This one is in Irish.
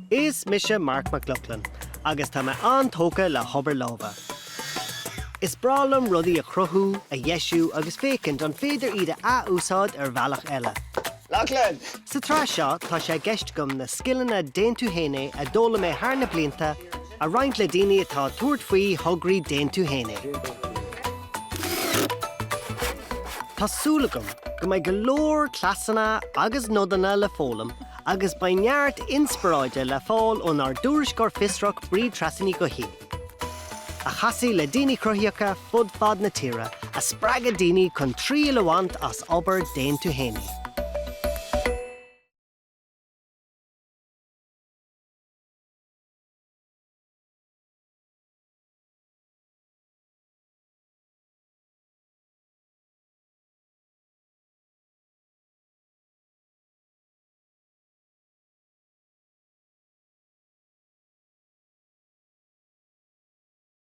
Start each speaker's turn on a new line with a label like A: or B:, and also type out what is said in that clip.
A: Is mise Marc Mac Lochlainn agus tá mé an-tógtha le hobair láimhe. Is breá liom rudaí a chruthú, a dheisiú agus féachaint an féidir iad a ath-úsáid ar bhealach eile.
B: Lochlainn!
A: Sa tsraith seo tá sé i gceist agam na scileanna déan tú féin é a d'fhoghlaim mé thar na blianta a roinnt le daoine atá ag tabhairt faoi thograí déan tú féin é. Tá súil agam go mbeidh go leor cleasanna agus nodanna le foghlaim Agus beidh neart inspioráide le fáil ónár dtuairisceoir fiosrach Bríd Treasa Ní Ghuithín, a chasfaidh le daoine cruthaitheacha fud fad na tíre a spreagfaidh daoine chun triail a bhaint as obair déan tú féin é.